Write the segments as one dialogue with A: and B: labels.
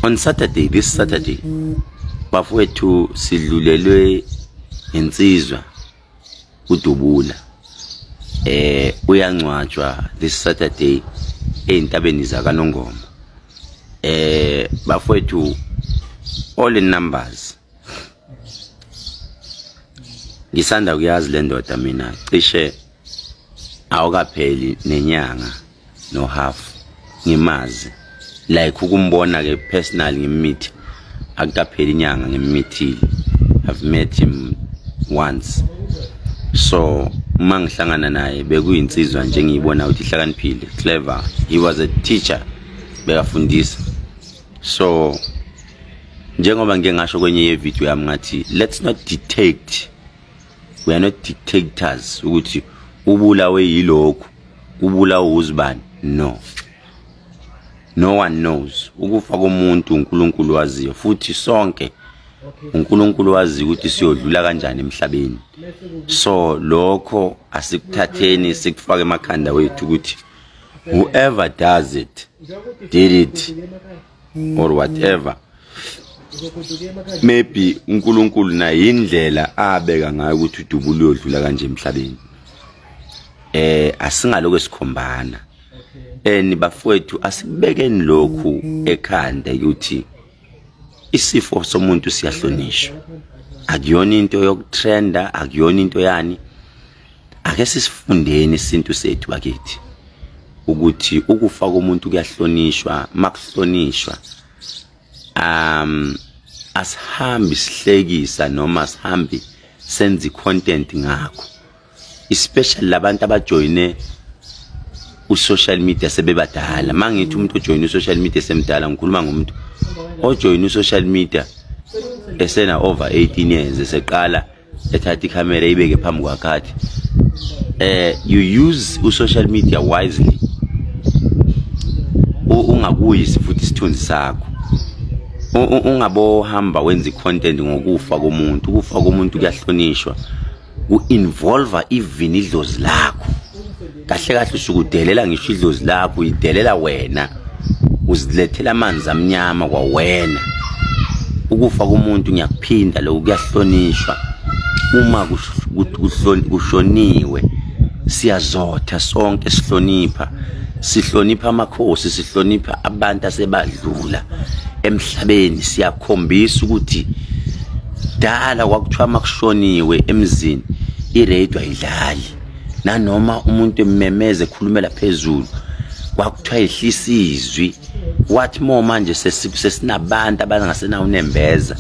A: On Saturday, this Saturday, bafowethu sidlulelwe insizwa uDubula. Uyangcwatshwa this Saturday eintabeni zakaNongoma. Bafowethu, all in numbers. Ngisanda kuyazi le ndoda mina, cishe awukapheli nenyanga no half ngimazi. Like ukumbona ke personal ngimmeet, akukapheli inyanga ngimmeetile. I've met him once. So uma ngihlangana naye bekuyinsizwa nje ngiyibona ukuthi ihlakaniphile, clever. He was a teacher, bekafundisa. So njengoba ngike ngasho kwenye ye-video yami ngathi let's not detect, we are not dictators ukuthi ubulawe yilokhu, ubulawe uzibani. No, no one knows. Ukufa komuntu uNkulunkulu waziyo, futhi sonke uNkulunkulu wazi ukuthi siyodlula kanjani emhlabeni. So lokho asikuthatheni sikufake emakhanda wethu ukuthi whoever does it, did it or whatever, maybe uNkulunkulu naye indlela abeka ngayo ukuthi uDubula uyodlula kanje emhlabeni. Asingaloko esikhombana. Eni bafowethu, asikubekeni lokhu ekhanda ukuthi isifo somuntu siyahlonishwa. Akuyona into yokutrenda, akuyona into yani. Ake sisifundeni isintu sethu bakithi ukuthi ukufa komuntu kuyahlonishwa. Makuhlonishwa, asihambi sihlekisa noma sihambi senze content ngakho, especially labantu abajoyine u-social media sebebadala. Mangithi umuntu ojoyine u-social media semdala, ngikhuluma ngomuntu ojoyine u-social media esena over 18 years, eseqala ethatha ikhamera ibeke phambi kwakhe. You use u-social media wisely, ungakuyisi futhi isithunzi sakho. Ungabohamba wenza i-content ngokufa komuntu. Ukufa komuntu kuyahlonishwa, ku-involve even idlozi lakho. Kahle kahle usukudelela ngisho idlozi lakho, uyidelela wena, uzilethela amanzi amnyama kwawena. Ukufa komuntu, ngiyakuphinda lokhu, kuyahlonishwa. Uma kushoniwe siyazotha sonke, sihlonipha, sihlonipha amakhosi, sihlonipha abantu asebadlula emhlabeni. Siyakhombisa ukuthi dala kwakuthiwa makushoniwe emzini iradio ayidlali, nanoma umuntu ememeze ekhulumela phezulu kwakuthiwa ehlisa izwi. What more manje sesinabantu abangasenawo unembeza,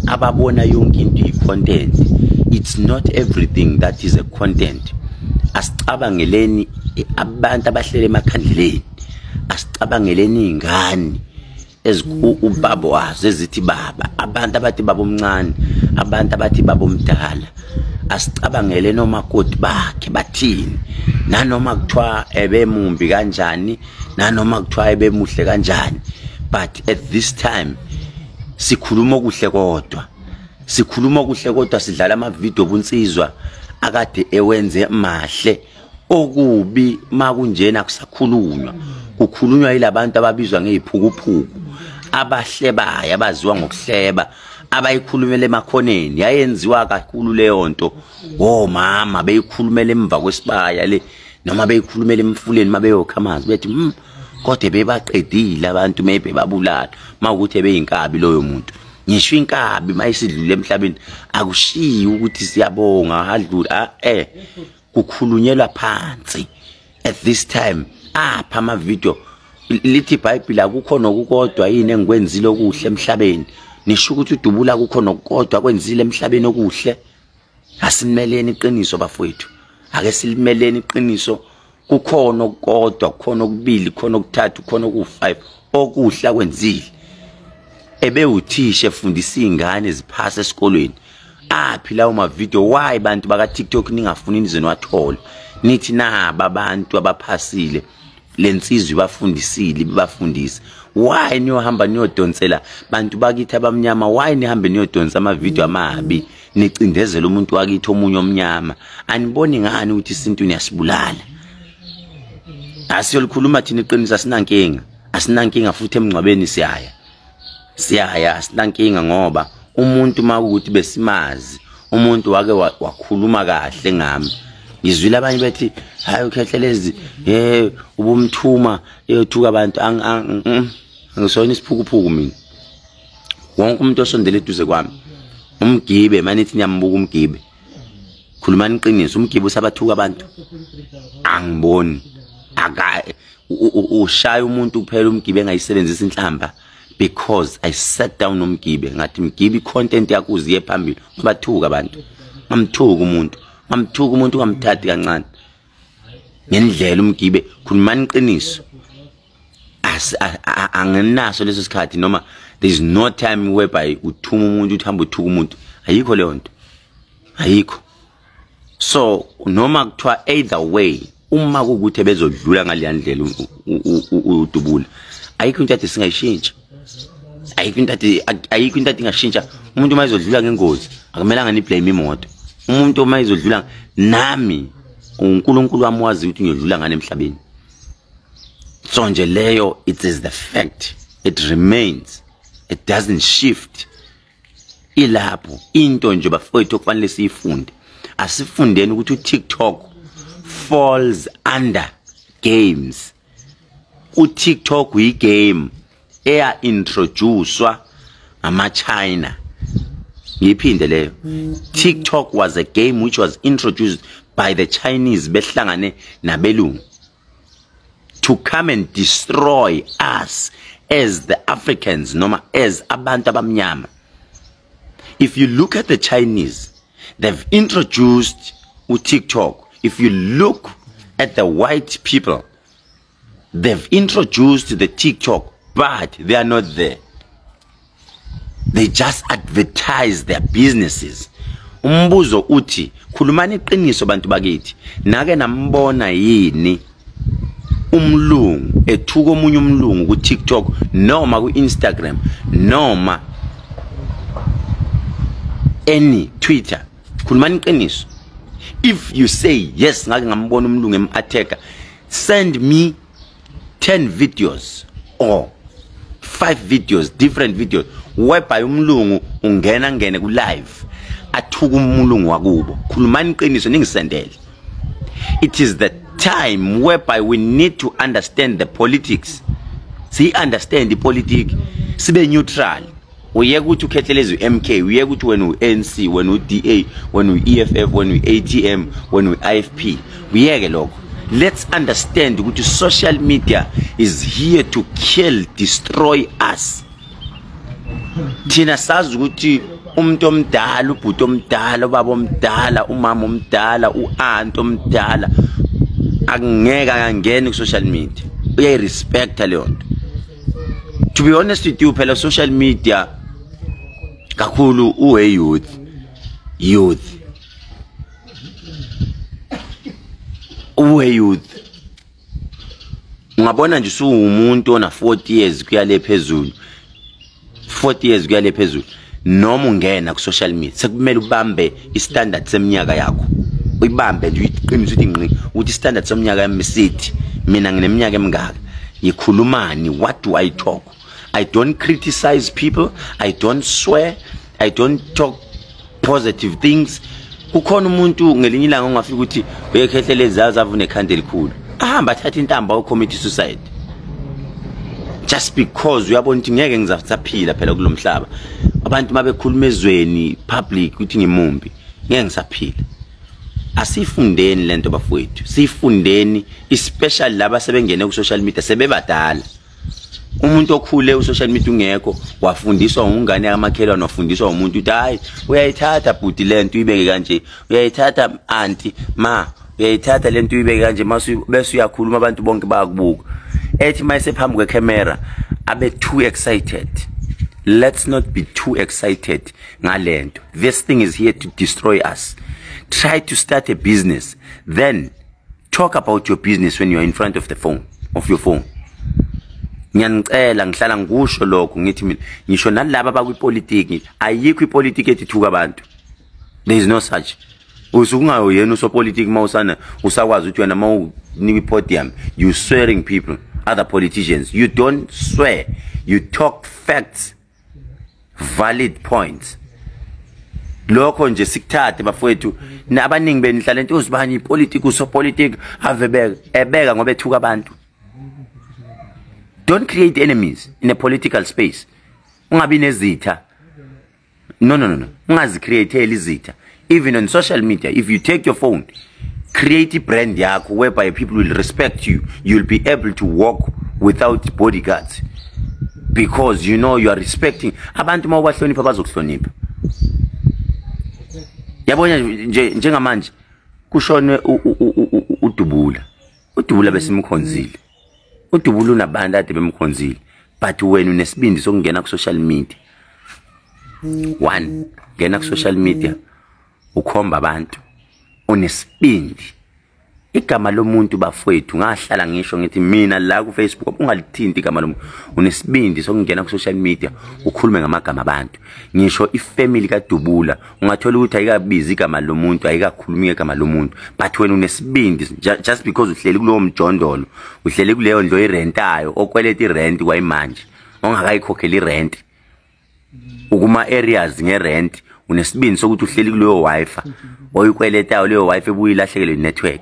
A: ababona yonke into iyi-content. It's not everything that is a content. Asicabangeleni abantu abahlele emakhandleleni, asicabangeleni iy'ngane ubaba wazo ezithi baba, abantu abathi baba omncane, abantu abathi baba omdala. Asicabangele nomakoti bakhe bathini, nanoma kuthiwa ebemumbi kanjani, nanoma kuthiwa ebemuhle kanjani, but at this time sikhuluma okuhle kodwa, sikhuluma okuhle kodwa sidlala amavidiyo obunsizwa akade ewenze mahle. Okubi makunjena kusakhulunywa, kukhulunywa yilabantu ababizwa ngeziphukuphuku, abahlebayo, abaziwa ngokuhleba, abayikhulumela emakhoneni. Yayenziwa kakhulu leyo nto, omama beyikhulumela emva kwesibaya le, noma beyikhulumela emfuleni mabeyokha amanzi, bethi kodwa bebaqedile abantu, maybe babulala mawukuthi ebeyinkabi loyo muntu. Ngisho inkabi mayisidlule emhlabeni akushiyi ukuthi siyabonga hadlula, kukhulunyelwa phansi. At this time apha ama video, lithi iBhayibheli akukho nokukodwa yini engikwenzile okuhle emhlabeni. Nisho ukuthi uDubula akukho nokukodwa kwenzile emhlabeni okuhle. Asimeleni iqiniso bafowethu, ake silimeleni iqiniso. Kukhona okukodwa, kukhona okubili, kukhona okuthathu, kukhona oku5 okuhle akwenzile. Ebewuthisha efundisa izingane ziphase esikolweni. Aphi lawo ma video? Why bantu baka TikTok ningafuni nize niwathole? Nithi naba abantu abaphasile, lensizwe ibafundisile, ibafundise. Why niyohamba niyodonsela bantu bakithi abamnyama? Why nihambe niyodonsa ama video amabi, nicindezela umuntu wakithi omunye omnyama? Aniboni ngani ukuthi isintu niyasibulala? Asiyolikhuluma thina iqiniso, asinankinga, asinankinga futhi emngcwabeni siyaya. Siyaya, sinankinga ngoba umuntu makuthi besimazi, umuntu wake wakhuluma kahle ngami. Ngizwile abanye bethi hayi uKhehlelezi ubumthuma eyothuka abantu. Angisona isiphukuphuku mina. Wonke umuntu osondele eduze kwami umgibe, manithi niyambuka umgibe, khulumani iqiniso, umgibe usabathuka abantu. Angiboni aka ushaya umuntu kuphela umgibe engayisebenzisa inhlamba, because I sat down nomgibe ngathi mgibe i-content yakho uziye phambili, ungabathuka abantu. Ngamthuka umuntu, ngamthuka umuntu, ungamthathi kancane ngendlela umgibe. Khulumani iqiniso, anginaso leso sikhathi, noma there is no time whereby uthuma umuntu uthi hamba uthuka umuntu. Ayikho leyo nto, ayikho. So noma kuthiwa either way, uma kuwukuthi bezodlula ngaleya ndlela udubula, ayikho into ade singayishintsha, ayikho into ade, ayikho into ade ingashintsha. Umuntu uma ezodlula ngengozi akumelanga ni-blame imoto. Umuntu uma ezodlula, nami uNkulunkulu wami wazi ukuthi ngiyodlula ngane emhlabeni. So nje leyo, it is the fact, it remains, it doesn't shift. Ilapho into nje bafowethu okufanele siyifunde. Asifundeni ukuthi uTikTok falls under games. uTikTok uyigame eya introducewa ngama-China. Ngiyiphinde leyo, TikTok was a game which was introduced by the Chinese behlangane nabelungu to come and destroy us as the Africans, noma as abantu abamnyama. If you look at the Chinese, they've introduced TikTok. If you look at the white people, they've introduced the TikTok, but they are not there. They just advertise their businesses. Umbuzo uthi, khulumani iqiniso bantu bakithi, nake nambona yini umlungu ethuka omunye umlungu ku TikTok noma ku Instagram noma any Twitter? Khulumani iqiniso. If you say yes, ngake ngambona umlungu em-attacker, send me 10 videos or 5 videos, different videos, whereby umlungu ungena ngene ku live athuka umlungu wakubo. Khulumani iqiniso, ningisendele. It is the time whereby we need to understand the politics. Si understand the politics, sibe neutral. Uyeke ukuthi uKhehlelezi u-MK, uyeke ukuthi wena u-ANC, wena u-DA, wena u-EFF, wena u-ATM, wena u-IFP. Uyeke lokho. Let's understand ukuthi social media is here to kill, destroy us. Thina sazi ukuthi umuntu omdala, ubhuti omdala, ubaba omdala, umama omdala, u-aunt omdala akungeke angene ku social media. Uyayirespecta leyo nto. To be honest with you, phela social media kakhulu uwe youth, youth, uwe youth. Ungabona nje usuwumuntu ona 40 years kuya le phezulu, 40 years kuya le phezulu, noma ungena ku social media sekumele ubambe istandard seminyaka yakho. Uyibambe nje, uyiqinise ukuthi ngqi ukuthi istandard somnyaka yami sithi mina ngineminyaka emingaka, ngikhulumani, what do I talk? I don't criticize people, I don't swear, I don't talk positive things. Kukhona umuntu ngelinye ilanga ongafika ukuthi uyeKhehlelezi azavu nekhanda elikhulu, ahamba athatha intambo ayocommit suicide just because uyabona ukuthi ngeke ngizasaphila phela kulomhlaba. Abantu mabekhuluma ezweni public ukuthi ngimumbi, ngeke ngisaphila. Asifundeni lento bafowethu, sifundeni, especially laba sebengene ku social media sebebadala. Umuntu okhule ku social media ungekho, wafundiswa ungane yamakhelwane, wafundiswa umuntu uthi hayi uyayithatha bhuti lento uyibeke kanje, uyayithatha auntie ma, uyayithatha lento uyibeke kanje, bese uyakhuluma abantu bonke bayakubuka. Ethi mayesephambi kwecamera abe too excited. Let's not be too excited ngalento. This thing is here to destroy us. Try to start a business, then talk about your business when you are in front of the phone, of your phone. Ngiyanicela, ngihlala ngikusho lokho, ngithi mina ngisho nalaba abakwipolitiki, ayikho ipolitiki ethi thuka abantu. There is no such. Usukungayo yena usopolitiki mawusana usakwazi ukuthi wena mawunika ipodium, you swearing people, other politicians. You don't swear, you talk facts. Valid points. Lokho nje sikuthathe bafowethu, nabaningi benihlala into uzibani ipolitiki, usopolitiki ave beka ebeka ngoba ethuka abantu. Don't create enemies in a political space. Ungabi nezitha. No, no, no, no. Ungazicreateli izitha. Even on social media, if you take your phone, create a brand yakho whereby people will respect you. You'll be able to walk without bodyguards because you know you are respecting abantu. Uma ubahlonipha, bazokuhlonipha. Yabona nje, njengamanje kushone uDubula. UDubula besimkhonzile. UDubula unabantu ade bemkhonzile, but wena unesibindi sokungena ku social media. One, ngena ku social media ukhomba abantu, unesibindi. Igama lomuntu, bafowethu, ngahlala ngisho ngithi mina la ku Facebook, ungalithinti igama lomuntu. Unesibindi sokungena ku social media ukhulume ngamagama abantu. Ngisho ifamily kaDubula, ungathola ukuthi ayikabizi igama lomuntu, ayikakhulumi igama lomuntu, but wena unesibindi just because uhleli kulowo mjondolo, uhleli kuleyo ndlu oyirentayo, okweleta irent kwayimanje, ongakayikhokheli irent, ukuma areas ngerent. Unesibindi sokuthi uhleli kuleyo wifi oyikweletayo, leyo wifi ebuye ilahlekelwe network,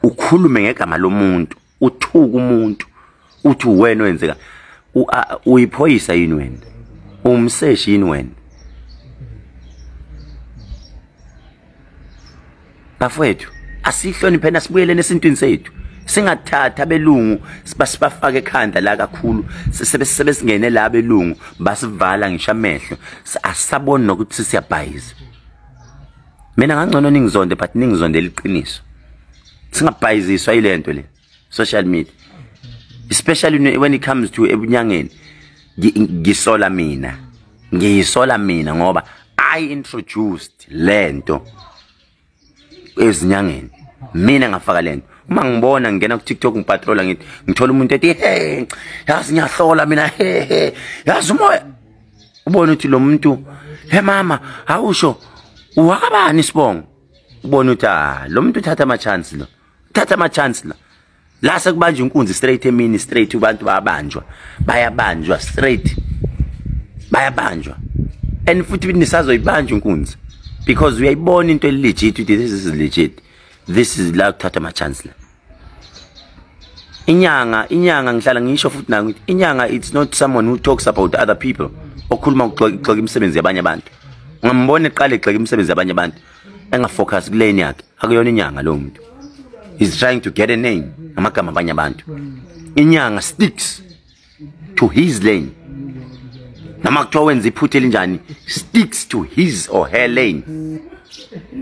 A: ukhulume ngegama lomuntu, uthuka umuntu, uthi wena wenzeka. Uyiphoyisa yini wena? Umseshi yini wena, bafowethu? Asihlonipheni, asibuyeleni esintwini sethu. Singathatha abelungu sibafake ekhanda la kakhulu. Sebesingene la abelungu, basivala ngisho amehlo, asisaboni nokuthi siyabhayiza. Mina ngangcono ningizonde, but ningizondela iqiniso. Singabhayiziswa yile nto le social media, especially when it comes to ebunyangeni. Ngisola mina, ngiyisola mina ngoba I introduced lento ezinyangeni. Mina ngafaka lento. Uma ngibona ngingena ku TikTok, ngipatrola, ngithi ngithola umuntu ethi, "Hey, yazi ngiyahlola mina, he he, yazi umoya." Ubona ukuthi lo muntu, "He mama, awusho wakabani isibongo?" Ubona ukuthi ah, lo muntu uthatha ama chance, lo uthatha ama chance la. La sekubanjwa inkunzi straight emini, straight abantu bayabanjwa, bayabanjwa straight, bayabanjwa. And futhi nisazoyibanjwa inkunzi because uyayibona into legit, ukuthi this is legit, this is la kuthatha ama chance la. Inyanga, inyanga, ngihlala ngisho futhi na ngithi inyanga, it's not someone who talks about other people, okhuluma ukugxeka imisebenzi yabanye abantu. Ungambona eqala egxeka imisebenzi yabanye abantu, engafocus kulane yakhe, akuyona inyanga lowo muntu. He's trying to get a name amagama abanye abantu. Inyanga sticks to his lane, noma kuthiwa wenza iphutha elinjani, sticks to his or her lane.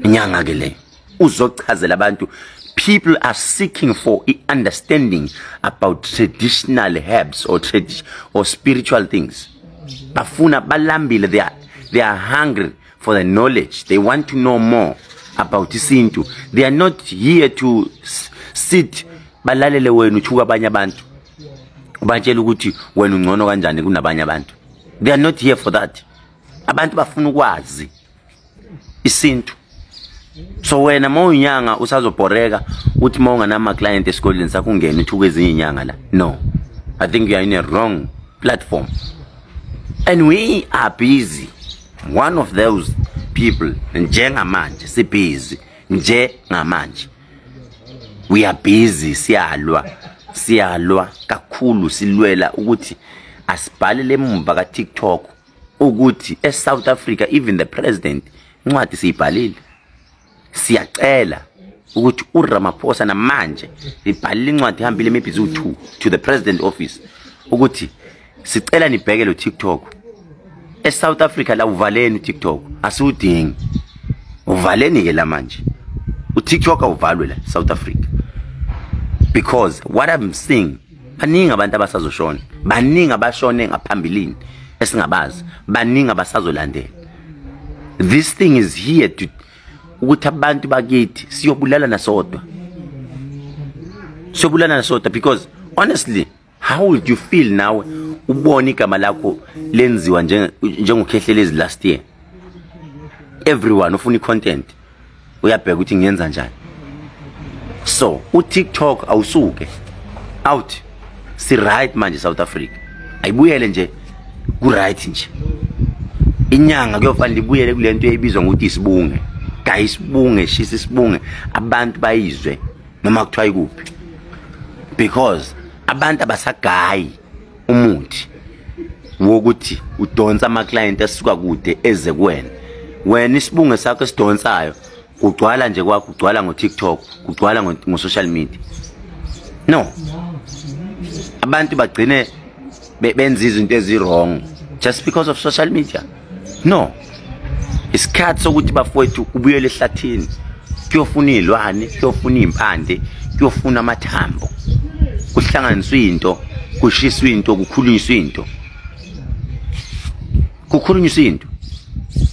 A: Inyanga ke le uzochazela abantu. People are seeking for i-understanding about traditional herbs or spiritual things. Bafuna, balambile, they are hungry for the knowledge. They want to know more about isintu. They are not here to sit balalele wena uthuka abanye abantu, ubatshela ukuthi wena ungcono kanjani kunabanye abantu. They are not here for that. Abantu bafuna ukwazi isintu. So wena uma uyinyanga usazobhoreka uthi uma unganama-client esikoleni sakho, ungene uthuke ezinye inyanga la. No, I think you are in a wrong platform. And we are busy, one of those people. Njengamanje sibhizi, njengamanje we are busy, siyalwa, siyalwa kakhulu, silwela ukuthi asibhalele emuva ka-TikTok ukuthi e-South Africa, even the president, incwadi siyibhalile, siyacela ukuthi uRamaphosa, namanje ibhalile incwadi, ihambile maybe ziwu-2 to the president office, ukuthi sicela nibheke lo TikTok eSouth Africa la. Uvaleni uTikTok, asiwudingi, uvaleni ke la manje uTikTok, awuvalwe la South Africa, because what I'm seeing, baningi abantu abasazoshona, baningi abashone ngaphambilini esingabazi, baningi abasazolandela. This thing is here to ukuthi abantu bakithi siyobulalana sodwa, siyobulalana sodwa, because honestly, how would you feel nawe ubone igama lakho lenziwa njengoKhehlelezi last year? Everyone ufuna i-content, uyabheka ukuthi ngiyenza njani. So uTikTok awusuke out. Si right manje, South Africa ayibuyele nje ku right nje. Inyanga kuyofanele ibuyele kule nto eyibizwa ngokuthi isibunge. Gayi isibunge, shisa isibunge, abantu bayizwe noma kuthiwa ikuphi. Because abantu abasagayi umuthi wokuthi udonsa ama-client asuka kude eze kuwena. Wena isibunge sakho esidonsayo kugcwala nje kwakho, kugcwala ngo-TikTok, kugcwala ngo-social media. No, abantu bagcine benza izinto ezi-wrong just because of social media. No, isikhathi sokuthi bafowethu kubuyele ehlathini, kuyofuna iy'lwane, kuyofuna iy'mpande, kuyofuna amathambo, kuhlanganiswe into, kushiswe into, kukhulunyiswe into, kukhulunyiswe into.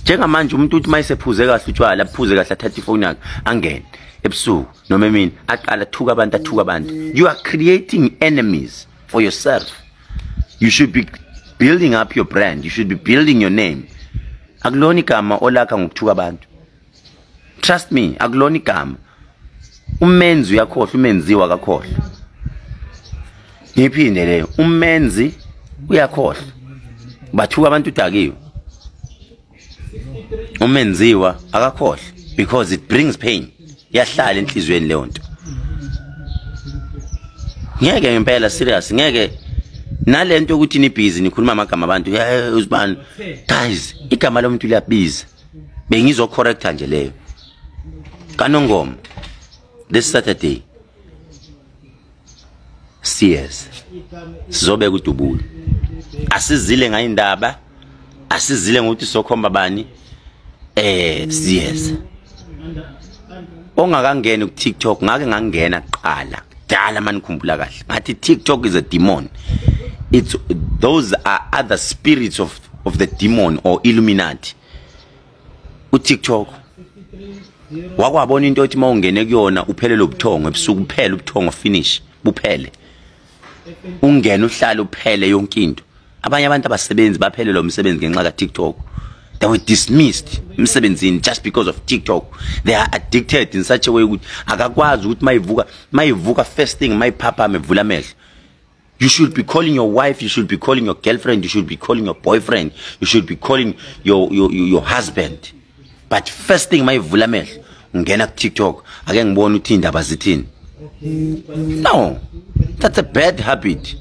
A: Njengamanje umuntu uthi mayesephuze kahle utshwala, aphuze kahle, athathe ifoni yakhe angene ebusuku noma emini, aqala athuka abantu, athuka abantu. You are creating enemies for yourself. You should be building up your brand, you should be building your name. Akulona igama olakha ngokuthuka abantu. Trust me, akulona igama. Umenzi uyakhohlwa, umenziwa akakhohlwa. Ngiphinde leyo, umenzi uyakhohlwa. Bathuka abantu udakiwe. Umenziwa akakhohlwa because it brings pain. Yahlala enhliziyweni leyo nto. Ngeke ngempela, serious, ngeke nalento ukuthi ni busy nikhuluma amagama abantu, uzibani. Guys, igama lomuntu liyabiza. Bengizo correcta nje leyo. Kanongoma this Saturday CS sizobeka udubulo. Asizile ngayindaba, asizile ngokuthi sokhomba bani, siyeza. Ongakangeni ku TikTok, ngake ngangena kuqala kudala manikhumbula kahle, ngathi TikTok is a demon. It's those are other spirits of the demon or Illuminati. UTikTok wakwabona into ethi mawungene kuyona uphelele ubuthongo ebusuku, kuphela ubuthongo, finish, buphele. Ungene uhlale uphele yonke into. Abanye abantu abasebenzi baphelelwa umsebenzi ngenxa ka TikTok. They were dismissed emsebenzini just because of TikTok. They are addicted in such a way ukuthi akakwazi ukuthi mayivuka first thing mayiphapha mevula amehlo. You should be calling your wife, you should be calling your girlfriend, you should be calling your boyfriend, you should be calling your husband. But first thing mayivula amehlo ungena ku TikTok, ake ngibone ukuthi indaba zithini. No, that's a bad habit.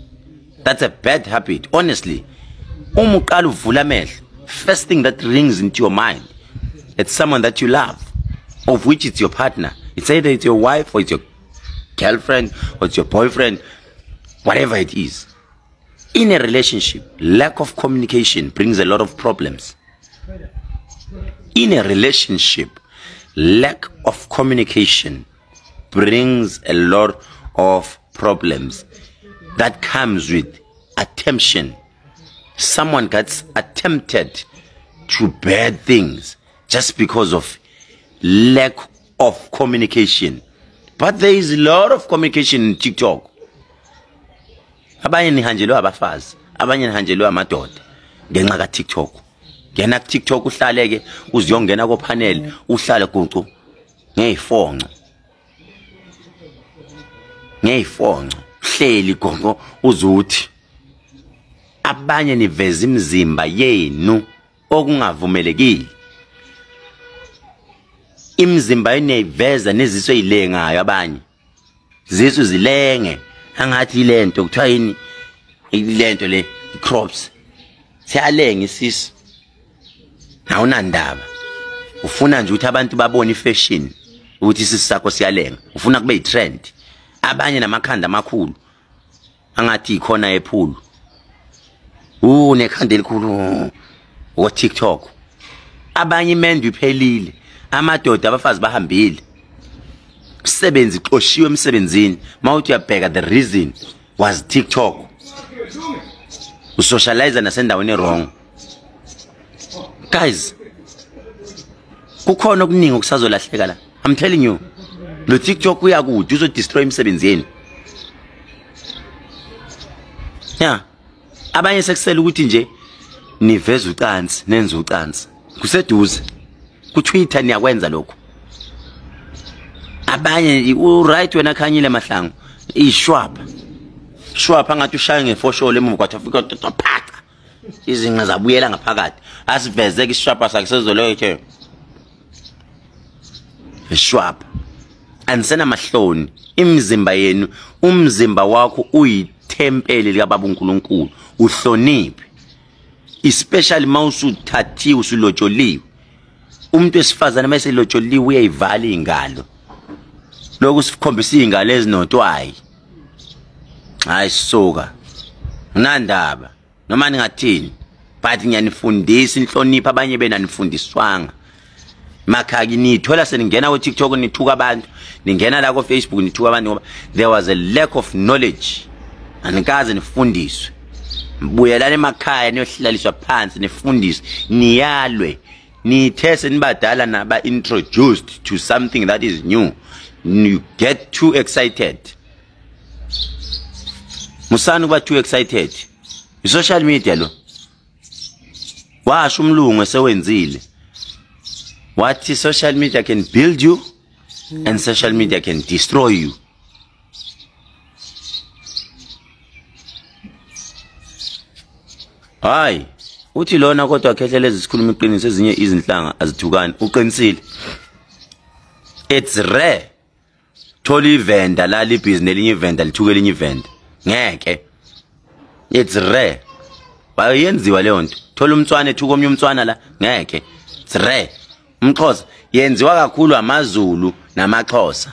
A: That's a bad habit, honestly. Uma uqala uvula amehlo, first thing that rings into your mind, it's someone that you love, of which it's your partner. It's either it's your wife or it's your girlfriend or it's your boyfriend, whatever it is. In a relationship, lack of communication brings a lot of problems. In a relationship, lack of communication brings a lot of problems. That comes with attention. Someone gets attempted to bad things just because of lack of communication. But there is a lot of communication in TikTok. Abanye nihanjelwe abafazi, abanye nihanjelwe amadoda ngenxa ka TikTok. Ngena ku TikTok uhlaleke uziyongena ko panel uhlale gucu ngeyifonco. Ngeyifonco hleli gongo uzuthi abanye niveza imizimba yenu okungavumelekile. Imizimba yenu neziso ezilengayo, abanye zisu zilenge angathi ilento kuthiwa yini ilento le crops siyalenga isisu. Awunandaba, ufuna nje ukuthi abantu babone ifashion ukuthi isisu sakho siyalenga, ufuna kube yitrend. Abanye namakhanda amakhulu angathi ikhona ephulu, unekhanda elikhulu ku TikTok. Abanye imendo iphelile, amadoda abafazi bahambile, umsebenzi xoshiwe emsebenzini. Mawuthi uyabheka, the reason was TikTok. Usocialize nasendaweni wrong. Guys, kukhona okuningi okusazolahleka la. I'm telling you, lo TikTok uyakude uzo destroy imisebenzi yenu. Yeah, abanye sekusela ukuthi nje niveza ucansi, nenze ucansi kuseduze ku Twitter niyakwenza lokho. Abanye u right wena Khanyile Mahlangu ishwapha shwapha ngathi ushaya ngefosholo emuva kwathi afika phaca. Izinqa zabuyela ngaphakathi. Asivezeke isishwapha sakhe sezolokhe. Ishwapha. Anisenamahloni. Imizimba yenu, umzimba wakho uyithempeli likaBaba uNkulunkulu. Uhloniphe. Especially mawusuthathiwe usulotsholiwe. Umuntu wesifazane mayeselotsholiwe uyayivala ingalo. Lokhu sikhombisa ingalo ezinotwayi. Hayi suka. Nginandaba noma ningathini, but ngiyanifundisa inhlonipho abanye benanifundiswanga. Makhaki nithola seningena ku TikTok nithuka abantu, ningena la ku Facebook nithuka abantu ngoba there was a lack of knowledge. Anikaze nifundiswe. Buyelani emakhaya niyohlaliswa phansi nifundiswe, niyalwe. Nithe nibadala naba introduced to something that is new. You get too excited. Musani kuba too excited. I-social media lo. Washo umlungu esewenzile. Wathi social media can build you and social media can destroy you. Hayi, uthi lona kodwa khehlelezi sikhuluma iqiniso ezinye izinhlanga azithukani. Uqinisile. It's rare. Thola ivenda la libhizi nelinye ivenda lithuke elinye ivenda. Ngeke. It's rare. Bayenziwa leyo nto. Thola umtswana ethuka omnye umtswana la, ngeke. It's rare. UmXhosa yenziwa kakhulu amaZulu namaXhosa.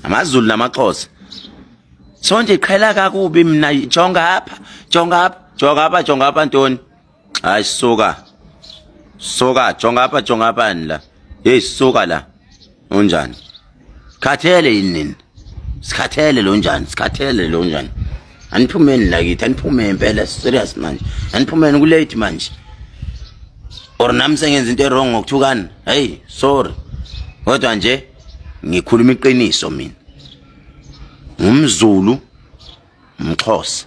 A: AmaZulu namaXhosa. Sonke iqhela kakubi mina jonga apha, jonga apha, jonga apha, jonga apha ntoni. Hayi suka. Suka, jonga apha, jonga apha la. Hey suka la. Unjani? Khathele yini nini? Sikhathele lo njani? Sikhathele lo njani? Aniphumeni la kithi, aniphume impela serious manje. Aniphumeni ku late manje. Or nami sengenza into wrong ngokuthukana. Hey, sorry. Kodwa nje ngikhuluma iqiniso mina. UmZulu, umXhosa.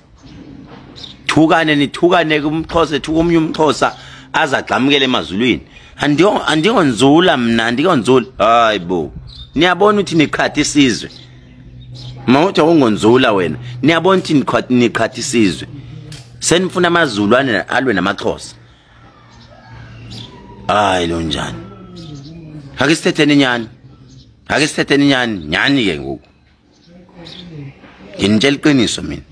A: Thukane nithukane kumXhosa ethuka omnye umXhosa azagxamukele emazulwini. Andiyonzula mina, andiyonzula. Hayibo. Niyabona ukuthi niqhatha isizwe. Mawuthi awungonzula wena. Niyabona ukuthi niqhatha isizwe. Senifuna amaZulu alwe namaXhosa. Hayi lo njani. Ake sithetheni nyani. Ake sithetheni nyani, nyani ke ngoku. Nginitshela iqiniso mina.